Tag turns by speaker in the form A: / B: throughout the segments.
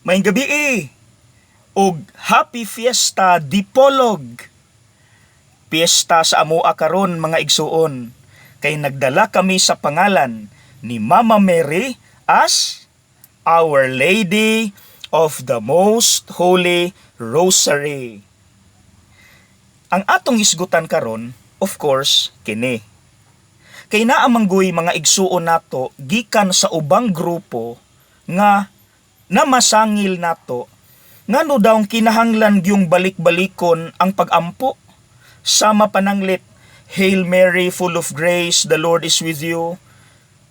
A: Maayong gabii ug happy fiesta Dipolog. Piyesta sa amoa karon, mga igsuon, kay nagdala kami sa pangalan ni Mama Mary as Our Lady of the Most Holy Rosary. Ang atong hisgutan karon, of course, kini. Kay naa man guy mga igsuon nato gikan sa ubang grupo nga namasangil nato ngano daw kinahanglan gyung balik-balikon ang pagampo, sama pananglit, "Hail Mary, full of grace, the Lord is with you."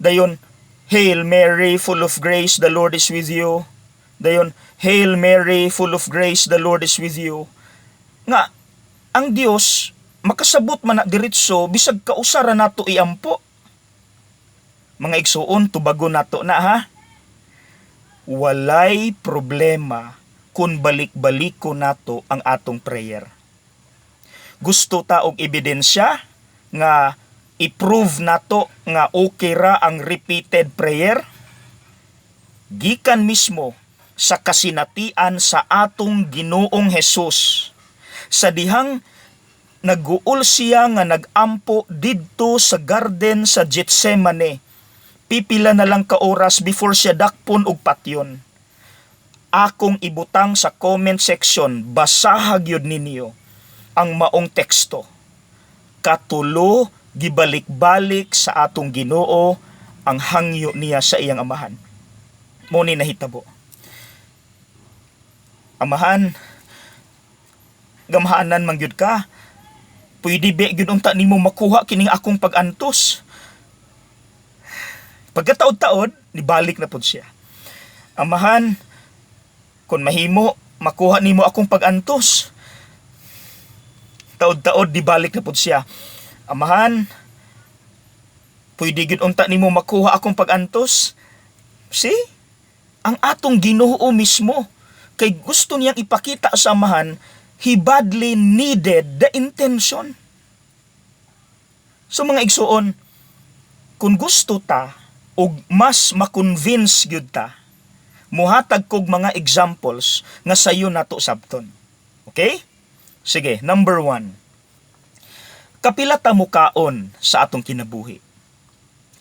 A: Dayon, "Hail Mary, full of grace, the Lord is with you." Dayon, "Hail Mary, full of grace, the Lord is with you." Nga ang Dios makasabot man na diretso bisag kausa ra nato iampo. Mga igsuon, tubagon nato na ha. Walay problema kung balik-baliko nato ang atong prayer. Gusto ta og ebidensya nga i-prove nato nga okay ra ang repeated prayer? Gikan mismo sa kasinatian sa atong Ginoong Hesus, sa dihang nagguol siya nga nag-ampo didto sa garden sa Getsemane, pipila na lang ka oras before siya dakpon og patyon. Akong ibutang sa comment section, basaha gyud ninyo ang maong teksto. Katulo gibalik-balik sa atong Ginoo ang hangyo niya sa iyang Amahan. Mao ni nahitabo. "Amahan, gamhanan man gyud ka. Pwede ba gyud unta nimo makuha kining akong pag-antos?" Pagkataod-taod, nibalik na pud siya. "Amahan, kung mahimo, makuha nimo akong pag-antos." Taod-taod, nibalik na pud siya. "Amahan, pwede gyud unta nimo makuha akong pag-antos." See? Ang atong Ginoo mismo, kay gusto niyang ipakita sa Amahan, he badly needed the intention. So mga igsuon, kung gusto ta og mas ma-convince gyud ta, muhatag kog mga examples nga sayo nato sabton. Okay? Sige, number 1. Kapila ta mukaon sa atong kinabuhi?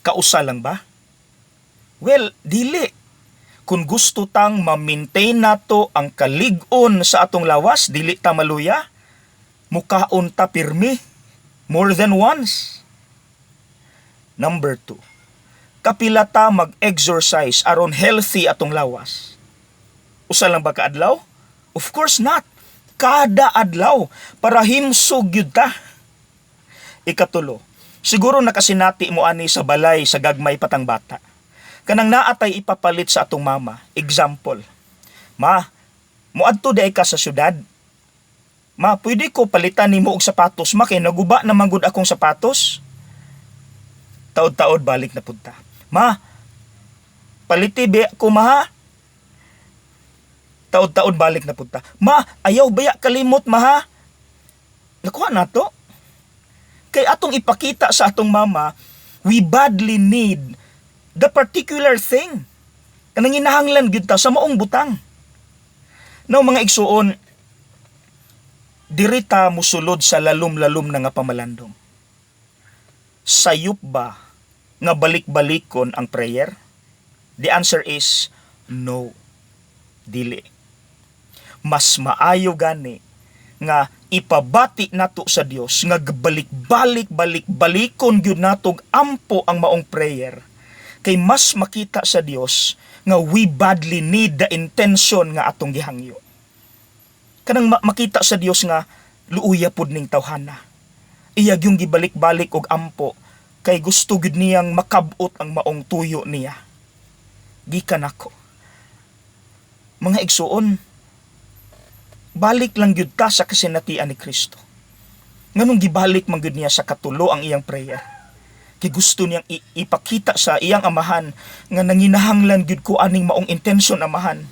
A: Kausa lang ba? Well, dili. Kung gusto tang ma-maintain nato ang kalig-on sa atong lawas, dili ta maluya, mukaon ta pirmi, more than once. Number 2. Kapila ta mag-exercise aron healthy atong lawas? Usa lang ba ka adlaw? Of course not. Kada adlaw para himsog gyud ta. Ikatulo, siguro nakasinati mo ani sa balay sa gagmay patang bata. Kanang naatay ipapalit sa atong mama. Example, "Ma, muadto diay ka sa syudad. Ma, pwede ko palitan nimo og sapatos, ma, kay naguba na man gud akong sapatos." Taod-taod, balik na pud ta. "Ma, paliti be ko, ma, ha." Taod-taod, balik na pud ta. "Ma, ayaw baya kalimot, ma, ha." Nakuha na to. Kay atong ipakita sa atong mama, we badly need the particular thing. Kanang ginahanglan gyud ta sa maong butang. Now mga igsuon, diri ta musulod sa lalom-lalom na nga pamalandong. Sayop ba nga balik-balikon ang prayer? The answer is no. Dili. Mas maayo gani nga ipabati nato sa Dios nga balik-balik, balik-balikon gyud natog ampo ang maong prayer kay mas makita sa Dios nga we badly need the intention nga atong gihangyo. Kanang makita sa Dios nga luuya pud ning tawhana. Iya gyung gibalik-balik og ampo kay gusto gyud niyang makabot ang maong tuyo niya. Gikan nako. Mga igsuon, balik lang gyud ta sa kasinatian ni Kristo. Nganong gibalik man gyud niya sa katulo ang iyang prayer? Kay gusto niyang ipakita sa iyang Amahan nga nanginahanglan gyud ko aning maong intensyon, Amahan.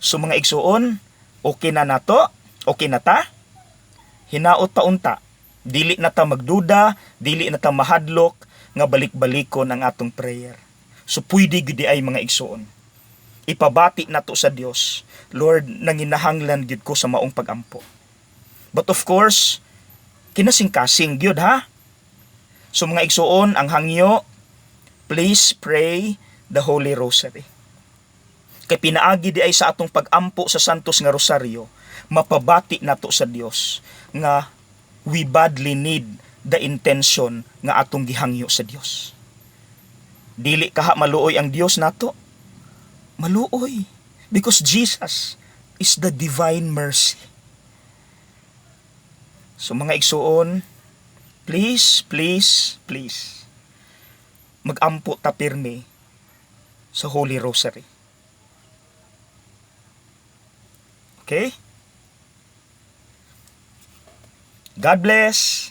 A: So mga igsuon, okay na nato? Okay na ta? Hinaot pa unta, dili na ta magduda, dili na ta mahadlok nga balik-balikon ang atong prayer. So pwede gyud ay, mga igsuon. Ipabati nato sa Dios, "Lord, nanginahanglan gyud ko sa maong pagampo." But of course, kinasing-kasing gyud ha. So mga igsuon, ang hangyo, please pray the Holy Rosary. Kay pinaagi diay sa atong pagampo sa Santos nga Rosaryo, mapabati nato sa Dios nga we badly need the intention nga atong gihangyo sa Dios. Dili kaha maluoy ang Dios nato? Maluoy. Because Jesus is the divine mercy. So mga igsuon, please, please, please, magampo ta pirmi sa Holy Rosary. Okay? God bless!